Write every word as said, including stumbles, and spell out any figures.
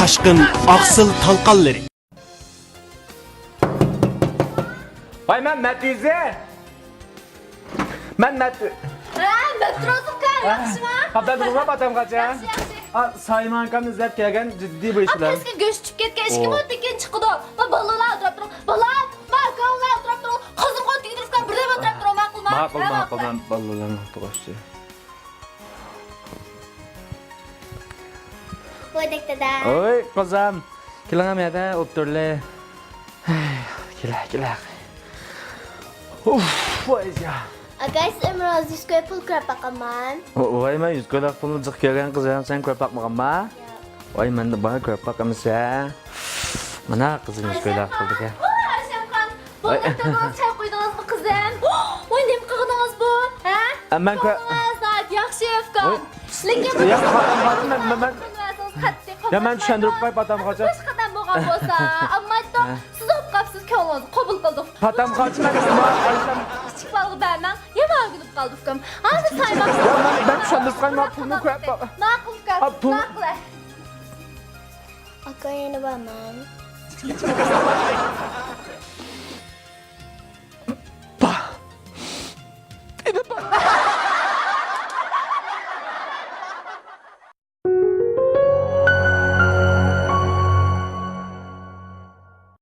ئىشقىم ئاقسىل تالقانلىرى. ۋاي، مەن مەتۈزى. مەن مەتۈ- ھە، مەترۇزۇكا، ياخشىما؟ خەۋەر بولۇڭلار، پاتام قاچا. ياخشى، ياخشى. ئا، سايمان ئاكام ئىزدەپ كەلگەن جىددىي بۇ ئىشلار. ئاپىسىگە گۆش چۈشۈپ كەتكەن ئىككى مو تېكىن چىقىدۇ. ما بالىلار ئولتۇراپ تۇرۇڭ. بالام، ما ئاكاڭلار ئولتۇراپ تۇرۇڭ. قىزىم قول تېگىپ تۇرۇپ، بىردەم ئولتۇراپ تۇرۇڭ، ماقۇلما؟ ماقۇل، ماقۇل، ماقۇل. مەن بالىلارنى ئولتۇرغۇچى. ۋايدەك دادا. ئوي، قىزىم. كېلىڭ، يەردە ئولتۇرلى. كېلە، كېلە. ئۇف، ۋاي يا. ئاكا، سىز ئۆمرىڭىزدە يۈز كوي پۇل كۆرۈپ باققانمەن. ۋاي، مەن يۈز كويلۇق پۇلنى جىق كۆرگەن قىز، سەن كۆرۈپ باقمىغانما؟ ياق. ۋاي، مەندە بار، كۆرۈپ باق ئەمىسە. مانا قىزىم يۈز كويلۇق پۇل دېگەن. ئايشەمخان، بۇ دەپتەرگە چاي قۇيدىڭىزمۇ قىزىم؟ ۋاي، نېمە قىلدىڭىز بۇ؟ ھە؟ ئە، مەن كۆ- كۆڭلىڭىز ناھايىتى ياخشى ئۇكام. ۋاي. لېكىن يا، خاتىم، خاتىم، مەن، مەن، مەن، يا، مەن چۈشەندۈرۈپ قوياي، پاتام قاچا. باشقا ئادەم بولغان بولسا، ئەمما ئايتتۇق، سىز ئوقۇپ قاپسىز، كۆڭلىڭىزنى قوبۇل قىلدۇق. پاتام قاچا، مەن، ماڭا ئايشەم. كىچىك بالىغا بەرمەڭ، يامان ئۆگىنىپ قالدى ئۇكام. ھازىر سايمان. يا، مەن، مەن چۈشەندۈرۈپ قوياي، ماڭا پۇلنى قويۇپ باق. ماقۇل ئۇكام، ھا، پۇل. ماقۇل. ئاكا، يەنە بارمەن.